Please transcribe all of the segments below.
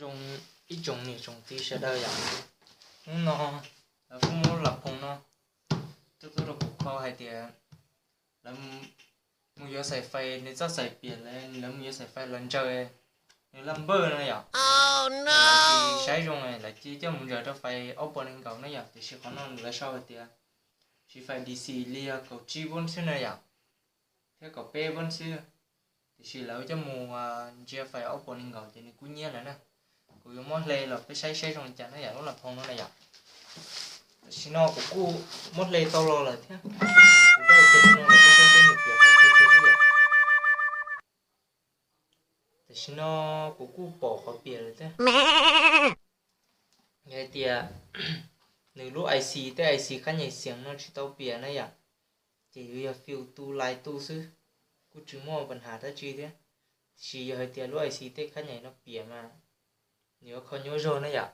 Ib tsoom niam tsoom txiv sawv daws yom, hnub no lawv kuj muab lub las phoos no tuaj tuaj rau kuv kho hais tias lawv mus yuav xaim fais, nws txoj xaim piam lawv, lawv mus yuav xaim fais los ntsaws nws laj npawj no yom. Lawv tsis saib zoo, lawv cia coj mus ntsaws rau fais ob puas nees nkaum na yom, tiam sis qhov no lawv sau hais tias siv fais D C li yog kaum tsib volt xwb na yom, thiab kaum peb volt xwb. Tiam sis lawv coj mus ntsia fais ob puas nees nkaum ces nws kub nyiab lawm na. Kuv yuav muab hle los peb saib saib zoo li cas na yom, lub las phoos no na yom. Tam sim no kuv kuj muab hle tau los lawm thiab. Kuv daj ceg no los peb saib saib nws piam qhov twg xwb yom. Tam sim no kuv kuj pom qhov piam lawm thiab. Yog hais tias nws lub I C, tej I C khab nyais xiav no tsis tau piam na yom, ces yuav yog fuse tu lais tu xwb, kuj tsis muaj pab has dab tsi thiab. Tiam sis yog hais tias lub I C tej khab nyais no piam mas nws yuav kho nyuaj zog na yom.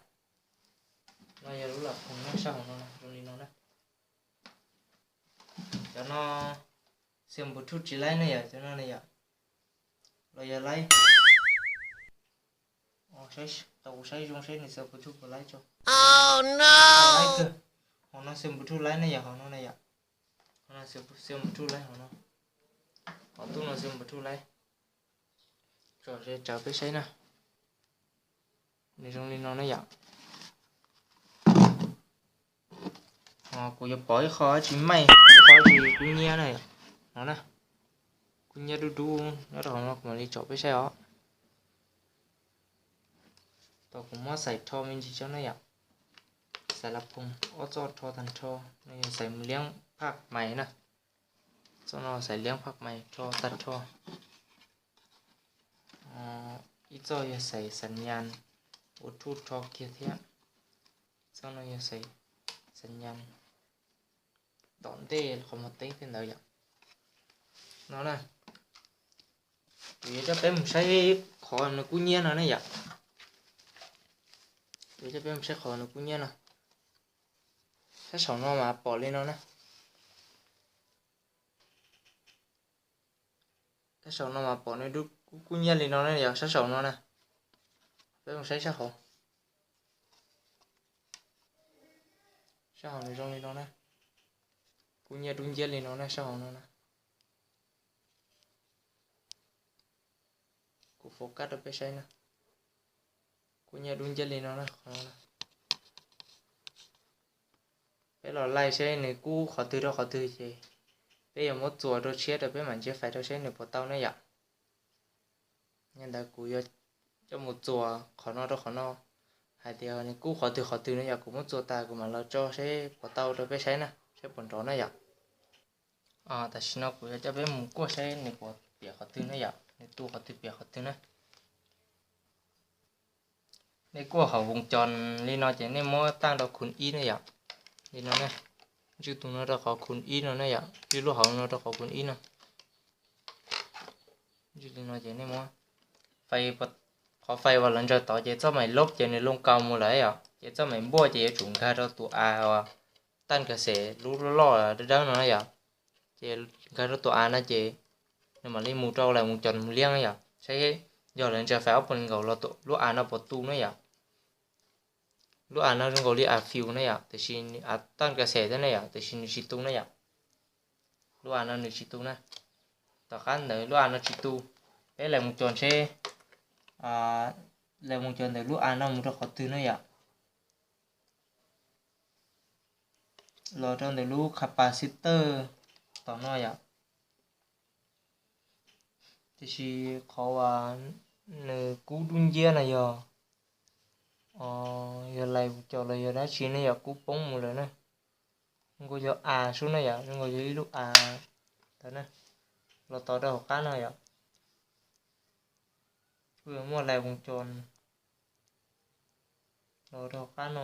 No yog lub las phoos no, sab hauv no zoo li no na. Cov no xia npu thuj tsis laib na yom, cov no na yom, los yog laib. Tau kuv saib zoo seb nws xia npu thuj puas laib tso. Laib kawg. Hauv no xia npu thuj laib na yom, hauv no na yom. Hauv no xia npu thuj laib, hauv no, hauv tub no xia npu thuj laib. Tso seb, tso peb saib na. Nws zoo li no na yom. Kuv yuav pom ib qho dab tsi maij, ib qho dab tsi kub nyiab na. No na, kub nyiab dub dub nyob rau hauv no, kuv mam li tsom peb saib os. Tau kuv muab xaim rho me ntsis tso na yom. Xaim las phoos ob txoj rho tag nrho. No yog xaim mus liab phaj mais na. Txoj no xaim liab phaj mais rho tag nrho. Ib txoj yog xaim xas nyas ua thuj rho kiag thiab. Txoj no yog xaim xas nyas tom ntej qhov muag teeb tej ntawd yom. No na, kuv yuav coj peb mus saib qhov nws kub nyiab no ne yom. Kuv yuav coj peb mus saib qhov nws kub nyiab no. Sab saum no mas pom li no na. Sab saum no mas pom nws kub nyiab li no na yom, sab saum no na. Peb mus saib sab hauv. Sab hauv nws zoo li no na. Kub nyiab dub nciab li no na, sab hauv no na. Kuv focus rau peb saib na. Kub nyiab dub nciab li no na. Peb los laij seb nws kub qhov twg rau qhov twg ces peb yuav muab txuas rau tshiab rau peb mam ntsia fais rau seb nws puas tau ne yom. Yog ntawd kuv yuav coj mus txuas qhov no rau qhov no, hais tias nws kub qhov twg qhov twg no yom, kuv muab txuas tas kuv mam los tso seb puas tau rau peb saib na, seb puas nrov na yom. Tam sim no kuv yuav coj peb mus kuaj saib nws puas piam qhov twg na yom, nws tu qhov twg piam qhov twg na. Nej kuaj hauv voos cos li no ces nej muab taj rau khun ib na yom. Li no na, ntswj tus no rau qhov khun ib no na yom, ntswj lub hauv no rau qhov khun ib no. Ntswj li no ces nej muab, qhov fais uas lawv ntsaws tod ces txoj mais lob ces nws loo kaus mus lawm yom, ces txoj mais npuaj ces yuav tsum nkag rau tus av uas taj nkas xes lub loj loj dawb dawb no na yom. Ces nkag rau tus av no ces nws mam li mus rau lais voos cos mus liab na yom, saib yog lawv ntsaws fais ob puas nees nkaum los lub av no puas tu na yom. Lub av no zoo nkaus li av fuse na yom, tiam sis av taj nkas xes thiab na yom, tiam sis nws tsis tu na yom. Lub av no nws tsis tu na. Tom qab ntawd lub av no tsis tu, peb lais voos cos seb, lais voos cos ntawm lub av no mus rau qhov twg na yom. Los rau ntawm lub capacitor tom no yom. Tiam sis qhov uas nws kub dub nciab no yog, yog lais voos cos los yog dab tsi ne yom, kub poob mus lawm na. Zoo nkaus yog av sub na yom, zoo nkaus yog ib lub av ntawd na, los tod rau hauv qab no yom. Kuj yuav muaj lais voos cos los rau hauv qab no,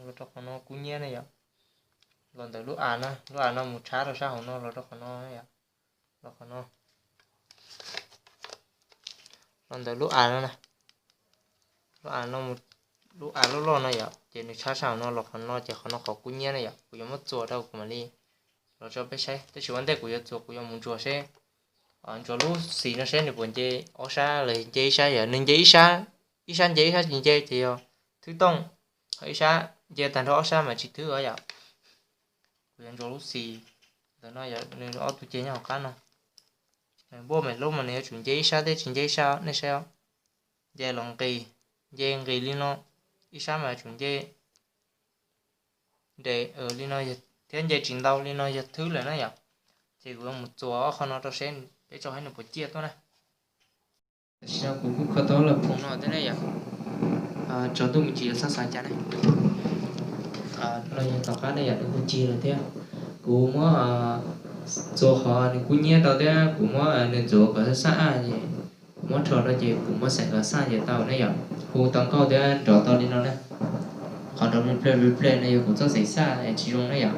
los rau qhov no kub nyiab na yom. Los ntawm lub av na, lub av no mus tshab rau sab hauv no los rau qhov no yom. Los qhov no, los ntawm lub av no na, lub av no, lub av loj loj no yom, ces nws tshab sab hauv no los qhov no ces qhov no qhov kub nyiab na yom. Kuv yuav muab txuas rau kuv mam li los tso peb saib, tab sis ua ntej kuv yuav txuas kuv yuav mus ntsuas seb, ntsuas lub xis no seb nws puas nce ob sab los nce ib sab yom, nws nce ib sab ib sab nce ib sab tsis nce ces yog thwb tooj, ho ib sab nce tag nrho ob sab mas tsis thwb os yom. Kuv yuav ntsuas lub xis ntawm no, nws ob tug ceg nyob hauv qab no. Npuaj me lub mas nws yuav tsum nce ib sab thiab tsis nce ib sab, nej saib os. Nce los nqis, nce nqis li no, ib sab mas yuav tsum nce nres li no, thiab nce tsis ntau li no yog thwb lawm na yom. Ces kuv yuav mus txuas ob qho no rau seb peb tso saib nws puas ciaj tuaj na. Tam sim no kuv kuj kho tau lub phoom no thiab ne yom. Tsaus ntuj me ntsis yuav xav xav cas ne. No yog tom qab ne yom, nws kuj cig lawm thiab. Kuv muab txuas qhov nws kub hnyiab rau thiab kuv muab nws ntxuav kom xab xaj ces kuv muab rho rau ces kuv muab xeem kom xaj ces tau ne yom. Hu tau nkauj thiab nrov tau li no na. Qhov nrov ple ple ple ple no yog kuv txoj xeem xaj tsis zoo ne yom.